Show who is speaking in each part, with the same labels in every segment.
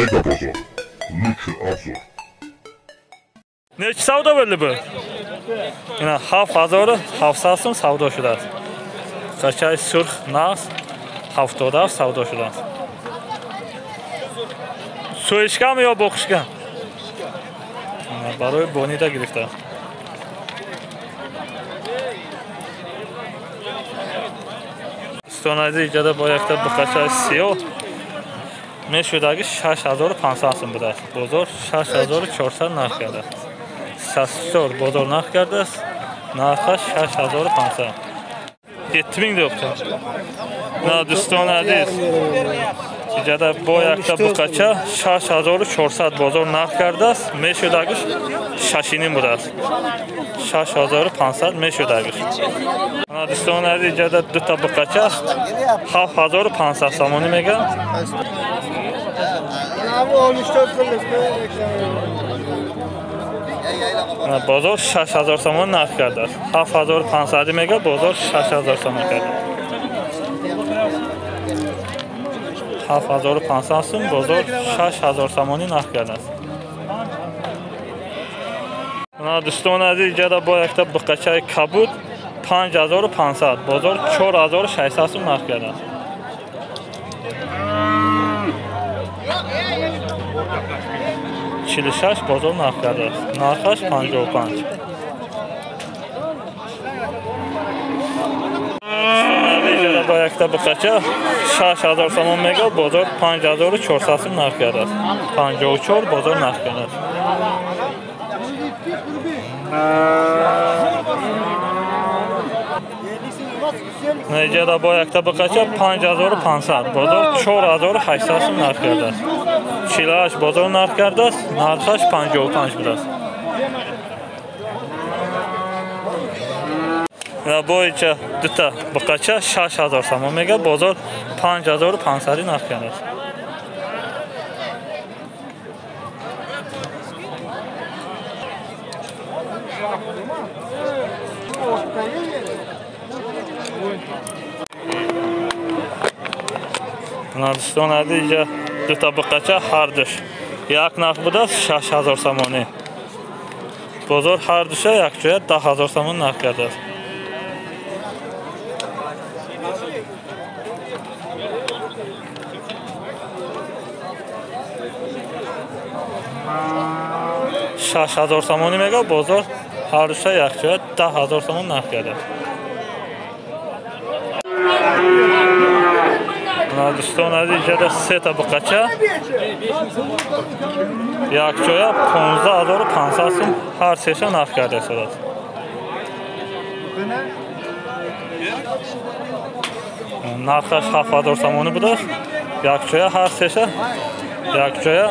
Speaker 1: Mega Bozor. Лучший обзор.
Speaker 2: Neçi savdo bo'ldi bu? Ina 7700 сум savdo shudasi. Qachai surx nas 77 savdo shudasi. So'yishganmi yo boqishgan? Барои бонида гирифта. Стонази иҷода бо якта буқачаи сиёҳ мешудаги 6500 сум будааст. Бозор 6400 нарх кардааст. 64 бозор нарх кардааст. Нархаш 6500. 7000 deyapti. На дӯстони азиз, иҷода бо якта буқача 6400 бозор нарх кардааст. Мешудагиш 6,5 будааст. 6500 мешудагиш. На дӯстони азиз, иҷода дута буқача 7500 сомонӣ мегӯянд. Бозор 6000 сомон нарх кардааст. 7500 мегӯяд, бозор 6000 сомон кардааст. 7500 сум, бозор 6000 сомонӣ нарх кардааст. На дӯстони азиз, иҷода бо якта буқачаи кабуд 5500, бозор 4600 сум нарх кардааст. 46 бозор нарх кардааст. Нархаш 55. Бо якта буқача 6000 сомон мегӯяд, бозор 5400 сум нарх кардааст. 54 бозор нарх кардааст. Иҷода бо якта буқача 5500, бозор 4800 сум нарх кардааст. 48 бозор нарх кардааст, нархаш 55 будааст. Бо иҷа дута буқача 6000 сомон мегӯяд, бозор 5500 нарх кардааст. Дӯстони азиз, иҷа дута буқача ҳардуш як нарх будааст, 6000 сомонӣ. Бозор ҳардуша якҷоя 10000 сомон нарх кардааст. 6000 сомонӣ мегӯяд, бозор ҳардуша якҷоя 10000 сомон нарх кардааст. Дӯстони азиз, иҷода сета буқача якҷоя 15500 сум ҳар сеша нарх карда истодааст. Нархаш 7000 сомонӣ будааст. Якҷоя ҳар сеша якҷоя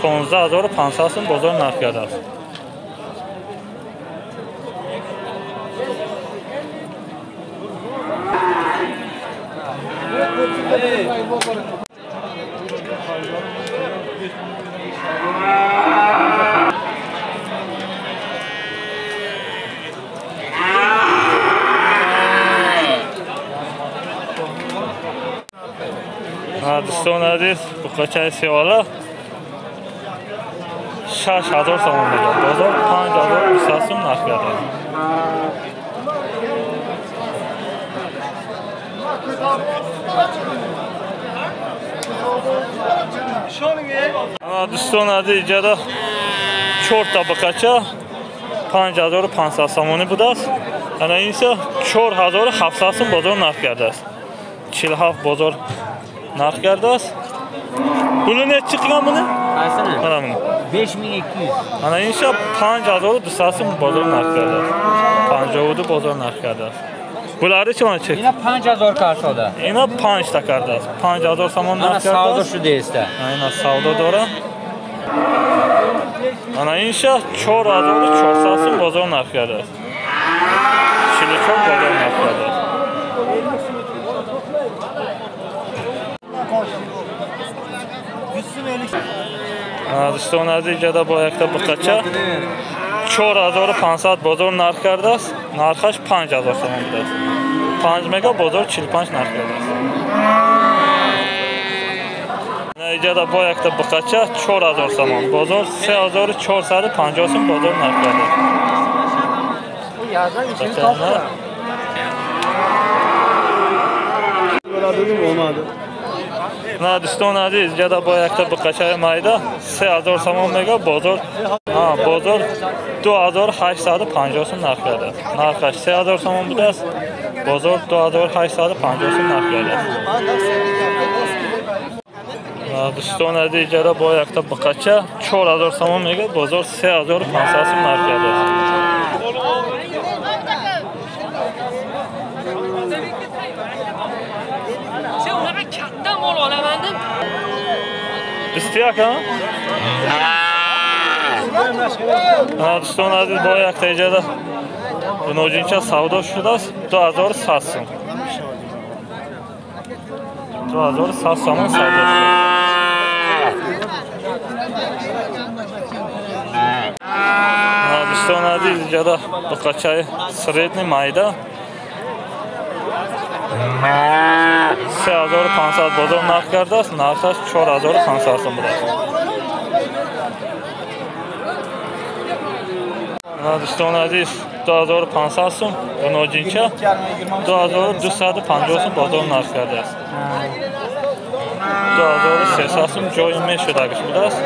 Speaker 2: 15500 сум бозор нарх кардааст. Дӯстони азиз, буқачаи сиёла 6000 сомон мегӯяд, бозор 5200 сум нарх кардааст. Дӯстони азиз, иҷода 4 та буқача 5500 сомонӣ будааст. Ана инса 4700 сум бозор нарх кардааст. 47 бозор нарх кардааст. Буни nechi qilgan buni?
Speaker 3: Qaysini?
Speaker 2: Mana buni.
Speaker 3: 5200.
Speaker 2: Ana insa 5200 сум бозор нарх кардааст. 52 бозор нарх кардааст. Булари чӣ чек?
Speaker 3: Ина 5000 карсода.
Speaker 2: Ина 5 та кардааст. 5000 сомон нарх кардааст.
Speaker 3: Ана савдо шудааст.
Speaker 2: Ина савдо дора. Ана инша 4400 сум бозор нарх кардааст. 44 бозор нарх кардааст. Дӯстони азиз, иҷода бо якта буқача 4500 бозор нарх кардааст. Нархаш 5000 сомон будааст. 5 мега бозор 45 нарх кардааст. иҷада бо якта буқача 4000 сомон. Бозор 3450 сом бозор нарх кардааст. На дӯстон азиз, иҷада бо якта буқачаи майда 3000 сомон мега, бозор бозор 2850 сом нарх кардааст. Нархаш 3000 сомон будааст, бозор 2850 сом нарх кардааст. Дӯстон азиз, иҷада бо якта буқача 4000 сомон мега, бозор 3500 сом нарх кардааст. Бисту як, а? Дӯстон азиз, бо якта иҷада ноҷинча савдо шудааст 2100 сом. 2100 сомон савдо шудааст. Дӯстон азиз, иҷада буқачаи средний майда 3500 бозор нарх кардааст, нархаш 4500 сом будааст. Дӯстон азиз, 2500 сом ноҷинча, 2250 сом бозор нарх кардааст. 2300 сом ҷои мешудагиш будааст,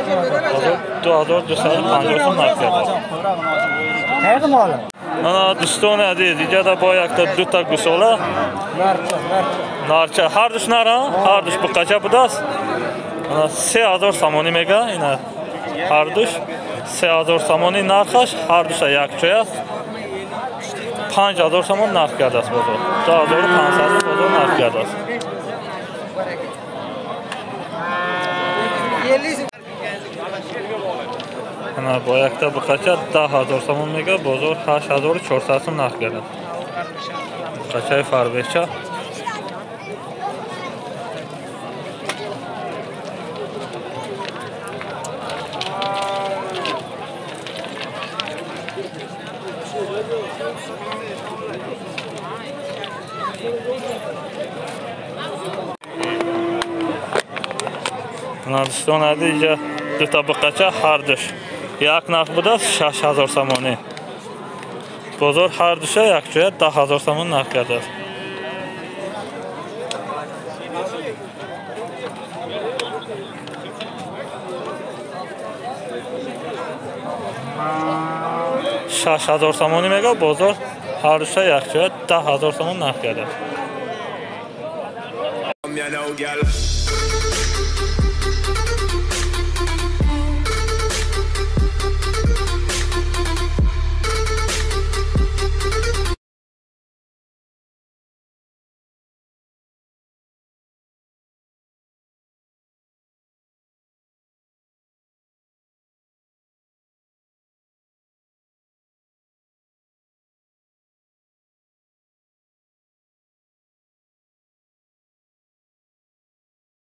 Speaker 2: бозор 2250 сом нарх кардааст. Ана дӯстони азиз, иҷада бо якта дута гусола нарча, ҳардуш нара, ҳардуш буқача будааст. Ана 3000 сомонӣ мега, ина ҳардуш 3000 сомонӣ нархаш, ҳардуша якҷоя 5000 сомон нарх кардааст бозор. 2500 бозор нарх кардааст. Ана бо якта буқача 10000 сомон мега, бозор 8400 сом нарх кардааст. Буқачаи фарбеҳча. Дӯстон азиз, иҷа дута буқача ҳардуш як нарх будааст 6000 сомонӣ. Бозор ҳардуша якҷоя 10000 сомон нарх кардааст. 6000 сомонӣ мега, бозор ҳардуша якҷоя 10000 сомон нарх кардааст.